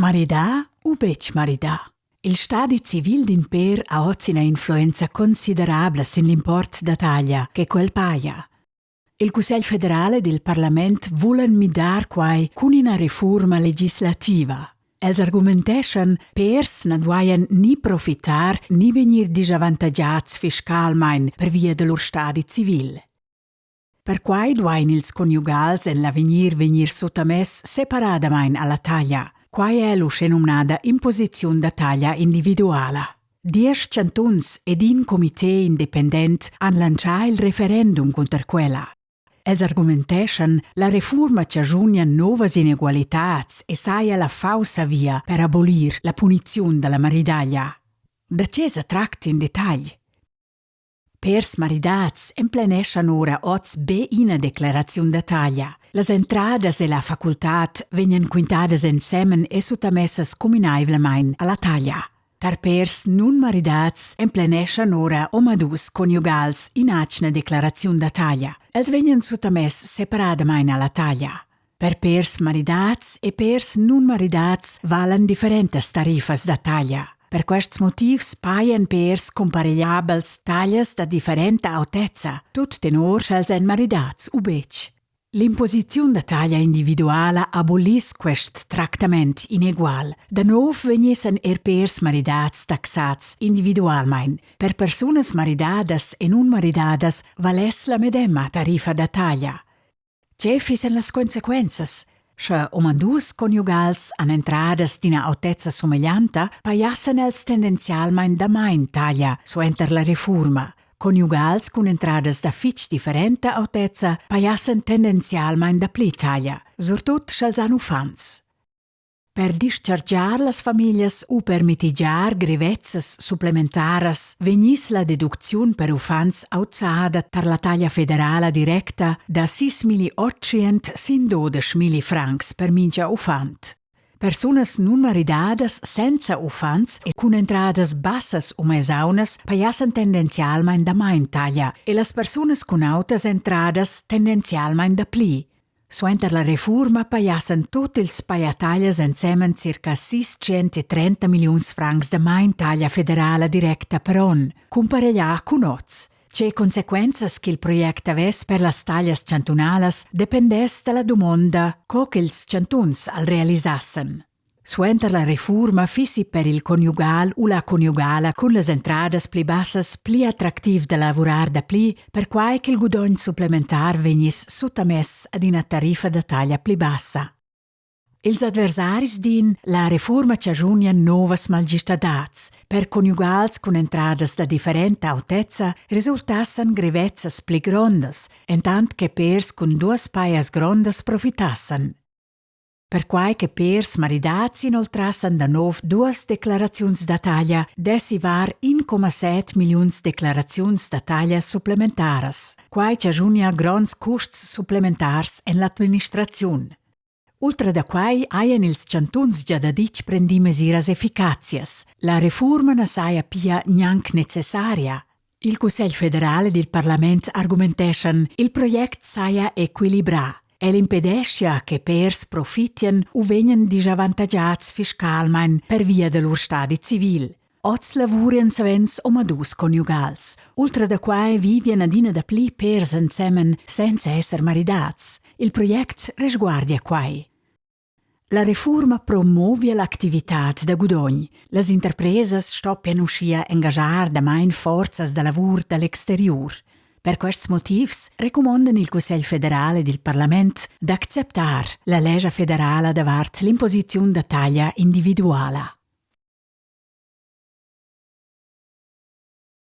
Maridà u betg maridà? Il stadi civil d'in pèr ha oz ina influenza considerabla sin l'import da taglia che quel paja. Il Cussegl federal ed il parlament vulan midar quai cun ina refurma legislativa. Els argumenteschan, pèrs na duajan ni profitar ni vegnir disavantagiads fiscalmain pervia da lur stadi civil. Perquai duain ils conjugals en l'avegnir vegnir suttamess separadamain a la taglia. Quai è l'uschenumnada imposiziun da taglia individuala. Diesch chantuns ed in comité independent han lantschà il referendum cunter quella. Els argumenteschan, la refurma chaschunia novas inegualitads e saja la faussa via per abolir la puniziun da la maridaglia. Da tge sa tracti en detagl? Pèrs maridads empleneschan ora oz be ina decleraziun da taglia. Las entradas e la facultad vegnan quintadas ensemen e suttamessas cuminaivlamain a la taglia. Tar pèrs nunmaridads empleneschan ora omadus conjugals in'atgna declaraziun da taglia. Els vegnan suttamess separadamain a la taglia. Per pèrs maridads e pèrs nunmaridads valan differentas tariffas da taglia. Per quests motivs pajan pèrs cumparegliabels taglias da differenta autezza, tut tenor sch'els èn maridads u betg. L'imposiziun da taglia individuala aboliss quest tractament inegual. Da nov vegnissan er pèrs maridads taxads individualmain. Per persunas maridadas e nunmaridadas valess la medema tariffa da taglia. Tge fissan las consequenzas? Sche omandus conjugals han entradas d'ina autezza sumeglianta, pajassan els tendenzialmain damain taglia suenter la refurma. Conjugals cun entradas da fitg differenta autezza pajassan tendenzialmain dapli taglia, surtut sch'els han uffants. Per dischargiar las famiglias u per mitigiar grevezzas supplementaras vegniss la deducziun per uffants auzada tar la taglia federala directa da 6.800 sin 12.000 francs per mintga uffant. Persunas nunmaridadas senza uffants e cun entradas bassas u mesaunas pajassan tendenzialmain damain taglia e las persunas cun autas entradas tendenzialmain dapli. Suenter la refurma pajassan tut ils pajataglias ensemen circa 630 milliuns francs damain taglia federala directa per onn, cumpareglià cun oz. Tge consequenzas ch'il project avess per las taglias chantunalas dependess da la dumonda co ch'ils chantuns al realisassan. Suenter la refurma fissi per il conjugal u la conjugala cun las entradas pli bassas pli attractiv da lavurar dapli, perquai ch'il gudogn supplementar vegniss suttamess ad ina tariffa da taglia pli bassa. Ils adversaris din, la refurma chaschunia novas malgistadads. Per conjugals cun entradas da differenta autezza resultassan grevezzas pli grondas, entant che pers cun duas pajas grondas profitassan. Perquai che pers maridads inoltrassan da nov duas declaraziuns da taglia, dessi var 1,7 milliuns declaraziuns da taglia supplementaras. Quai chaschunia gronds custs supplementars en l'administraziun. Ultra da quai hajan ils chantuns gia daditg prendì mesiras efficazias. La refurma na saja pia gnanc necessaria. Il Cussegl federal ed il parlament argumenteschan, il project saja equilibrà. El impedeschia che pèrs profitian u vegnan disavantagiads fiscalmain pervia da lur stadi civil. Oz lavurian savens omadus conjugals. Ultra da quai vivian adina dapli pèrs ensemen senza esser maridads. Il project resguardia quai. La refurma promovia l'activitad da gudogn. Las interpresas stoppian uschia engaschar damain forzas da lavur da l'exteriur. Per quests motivs recumondan il Cussegl federal ed il parlament d'acceptar la lescha federala davart l'imposiziun da taglia individuala.